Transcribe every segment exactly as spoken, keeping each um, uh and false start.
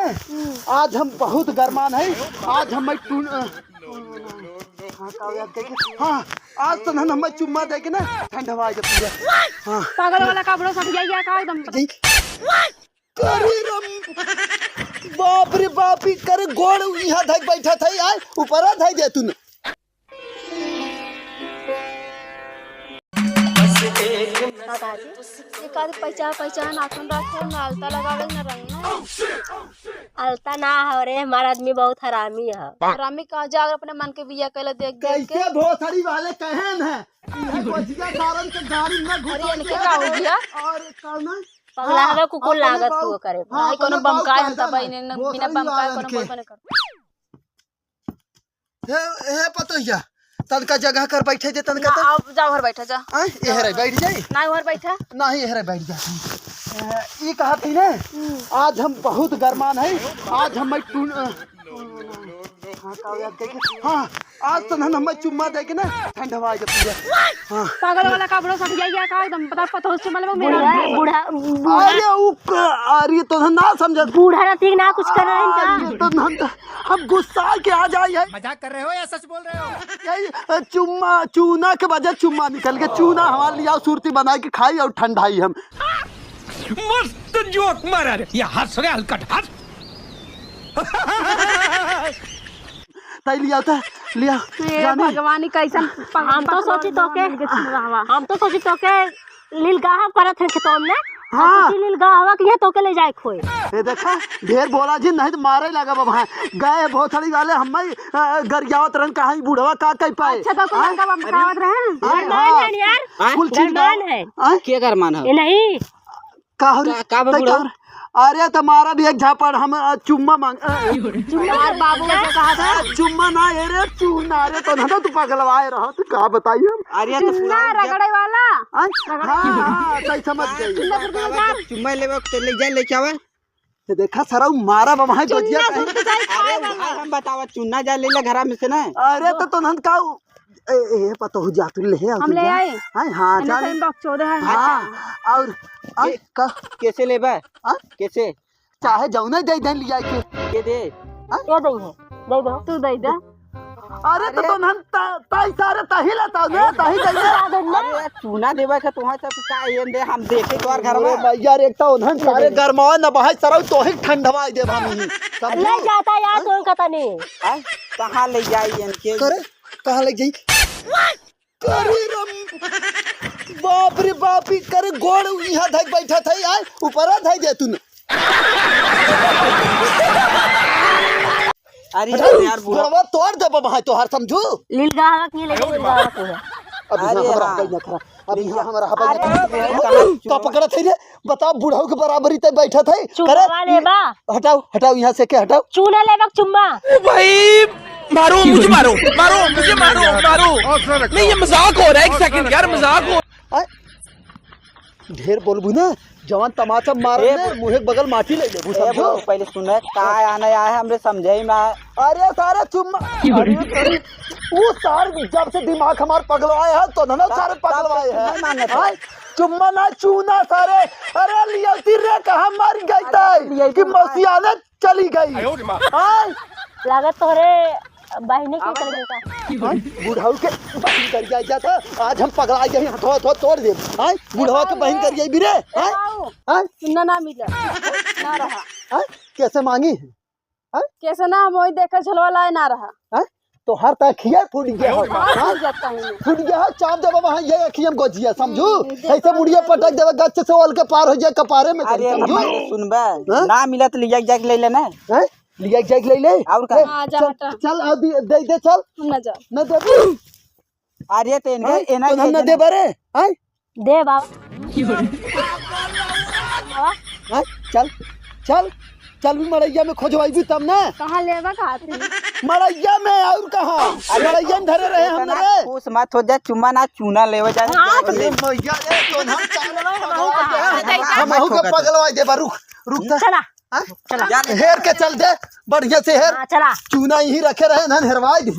आज हम बहुत गरमान है। आज हम मैं टून, अ, हाँ, का याद करके? हाँ, आज तो हम मैं चुम्मा देके ना ठंडवा जा पूरा। हाँ। पागल वाला का बुढ़ऊ समझ गया का एकदम? जी। करे राम, बाप रे बाप, ई करे गोड़ यहाँ धक बैठा था, आय ऊपर धक दे तू ना। का कहती? ये का पहचान, पहचान आथन रखे, ना अलता लगावे, ना रंग, ना। अलता ना हो रे, हमारा आदमी बहुत हरामी है। हरामी कहाँ जा, अगर अपने मन के बिया कैला देख, देख के। कैसे भोसड़ी वाले कहन है, इहे गोजिया सारन के गाड़ी में घुसा अरे, इनके के का हो गया? और कौन है? पगला हाँ, हवे, कुकुर अपने लागत बाऊ, हुआ करे। हाँ, भाई, कोनो अपने बाऊ बमकाए हम पैदल तब है। इन्हें न-, बिना भोसड़ी बमकाए वालन कोनो के। बोलबे न कर। हे, हे पतोहिया, तनका जगह कर बैठे जे तनका ना, तो। अब जाओ घर बैठा जा। आय, एहरे बैठ जाई। ना घर बैठा। नहीं, एहरे बैठ जा। ए, ई कहत ही ने, हम्म। आज हम बहुत गरमान है, आज हम मैं टून, अ, हाँ, का याद करके? हाँ, आज तो हम मैं चुम्मा देके ना ठंडवा जा पूरा। हाँ। पागल वाला का बुढ़ऊ समझ गया का एकदम? पता, पता हो चुम्मा लेबा मेरा। बूढ़ा, बूढ़ा, बूढ़ा। अरे, उ क-, अरे, तो ना समझत। बूढ़ा रहती ना कुछ कर रहे हैं का? अरे, तो हम, हम गुस्सा के आ जाई है। मजाक कर रहे हो या सच बोल रहे हो? यही, अ, चुम्मा, चूना के वजह चुम्मा निकल के, चूना हमारे लिए सुरती बनाई के खाई और ठंडाई हम। मस्त जोक मारा रे, ये हंस रे हलकट, हंस। तै लिया था, लिया, ए जानी। भगवान, ई कैसन पग-, हम तो पकड़वा सोची तो के, मिल के छुड़वावा। हम तो सोची तो के लीलगाहव करत है खेतों में। हाँ। सोची लीलगाहव के लिए तो के ले जाए खोए। ए देखा, ढेर बोला जी, नहीं तो मारे लगा बाबा। गए भोसड़ी वाले, हम ही, अ, गरियावत रहन, कहाँ ई बुढ़वा का कह पाए। अच्छा, तो कुल हाँ? लड़का बमकावत रहन। अरे, अरे, हाँ। नहीं, नहीं, यार। हाँ? कुल चीज गरमान है। हाँ? के गरमान है? ये नहीं। का हो रे? का, का बे तै बुढ़ऊ? का हो रे? अरे, तुम्हारा भी एक झापड़, हम, अ, चुम्मा मांग, अ, चुम्मा? यार, बाबू ऐसे कहा था। चुम्मा ना, ए रे, चूना रे, तो ना तू पगलवाए रहो, तो का बताई हम? अरे, तो चूना सुनाओ, जब रगड़े वाला। आय? रगड़े हाँ, वाला। हाँ, सही समझ गई। चुम्मा सुरती में का? चुम्मा लेवे, तो ले जा, लेके आवे। तो देखा, सरऊ मारा बा वहाँ चुन्ना गजिया सुन के जाई अरे, खाए वाला। भाई, हम बतावा, चुन्ना जा ले ले घरा में से ना। अरे, तो तोहन का उ-, ए, ए, पतोहू जा, तू ले आ, हम तू ले जा। आए। हाँ, हाँ, एने जा से ले। हम बकचोदे हैं। हाँ, और, और के-, का? कैसे लेबा? हाँ? कैसे? चाहे जौने दे दें लिया के। के दे? हाँ? ये दे है, दे दो। तू दे दे। अरे, तो अरे। तोहन त-, ताई सारे ताही लेता ने, ताही दे दे। अरे, चूना देबा के तोहार सब का एन दे, हम देखे तोहार घर अरे में। भैया रे, एक तो उन्हन सारे गरमावा न बहाय सरऊ तोहे ठंडवा देब हम ही। समझू? ले जाता यार, हाँ? तोहन का तनी। हाँ? कहाँ ले जाई इनके? करे? कहाँ ले जाई? करे राम। बाप रे बाप, ई करे गोड़ यहाँ धक बैठा था, आय ऊपर धक दे तू न। अरे हटाओ, यार, बुढ़ा। गोड़वा तोड़ देबा भाई तोहार, समझू? लीलगाहवा के लिए लेके लीलगाहवा के है। अभी अरे यहाँ हमरा हाँ। हवाई ना खड़ा, अभी यहाँ हमरा हवाई ना अरे खड़ा। अरे का पकड़त है रे? बताओ, बुढ़ऊ के बराबरी ते बैठत है। चुम्मा करे? लेबा? हटाओ, हटाओ यहाँ से, के हटाओ। चूना लेबा के चुम्मा? ओ भाई, मारो, मुझे मारो, मारो, मुझे मारो, मारो। नहीं, ये मजाक हो रहा है, एक सेकंड यार, मजाक हो। आय? ढेर बोलबू ना, जवान तमाचा मार ए, ने, मुँहे के बगल माटी ले लेबू, ए, समझो? वो पहले सुने, का आने आए, हमरे समझे ही में आए। अरे सारे चुम्मा, अरे, अरे, वो सार जब से दिमाग हमार पगलवाए है, तो ना सारे तब, तब पगलवाए से है। चुम्मा मांगत है। आय, चुम्मा ना चूना सारे, अरे लियौती रे कहाँ मर गई अरे, ताई, लियौती कि ना। मौसी आने चली गई। आय। लागत तोहरे बहिनी के हाँ। चल गई का? हाँ, बुढ़ऊ के बहिन कर जाए जाता, आज हम पगला गए, हथवा, हथवा तोड़ दे। हाँ, बुढ़वा के बहिन कर जाए भी रे। ए हाँ? बाऊ, हाँ? सुनना ना मिला, ना रहा। हाँ? कैसे मांगी है? हाँ? कैसे ना, हम वही देखे झलवा लाए ना रहा। हाँ? तो हर तक खिया फूट गया हो। हाँ, हाँ? फूट जाता है। फूट गया हो, चाप देबा वहाँ, ये अखियम गोजिया, समझू? हम्म, देखो ऐसे मुड़िया ना। पटक देबा, गच से ओल के पार हो जाए कपारे में, अरे, समझू? भाई, सुनबा, हाँ? ना मिला तो लिया जाके ले लेना। हाँ? लिया जाए के ले ले। और का? ए, हाँ, जा चल, हटा। चल, आ दे, दे, दे, चल। हम ना जाओ। ना दे। अरे, तो इनके, हैं? इन्हें तो हम ना दे दे बारे, हैं? दे बाबा। हैं? चल, चल, चल भी मड़ैया में खोजवाई भी तब ना। कहाँ लेबा, कहाँ थे? मड़ैया में और कहाँ? अरे, मड़ैया में धरे रहे हम इतना रे। खुश मत हो जा, चुम्मा ना चूना लेवे जा। हाँ, अरे भैया, ए, तो हम चल, हम हमहू के पगलवाई देबा, रुक, रुक त। चला। हाँ? चला। हेर के चल दे, बढ़िया से हेर। हाँ, चला। चूना यहीं रखे रहे, ना हेरवाई दे।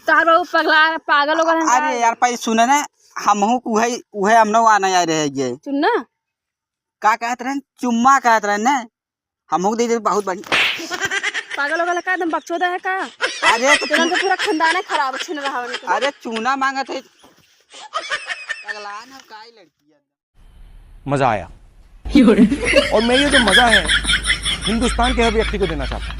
तोहर बाबू पगला, पागल हो गए हैं अरे का? यार, पहले सुने ना, हमहू उहे, उहे हम लोग आने आए रहे ये। सुन ना। का कहत रहे? चुम्मा कहत रहे ना। हमहू के दे दे, बहुत बढ़िया। पागल हो गया का? एकदम बकचोदा है का? अरे तो तोरा तो पूरा खानदान है खराब, अच्छे न रहा होने के। अरे चूना मांगत है। पगलान हम का ही लड़की है। मजा आया। और मैं ये जो मजा है हिंदुस्तान के हर व्यक्ति को देना चाहता हूँ।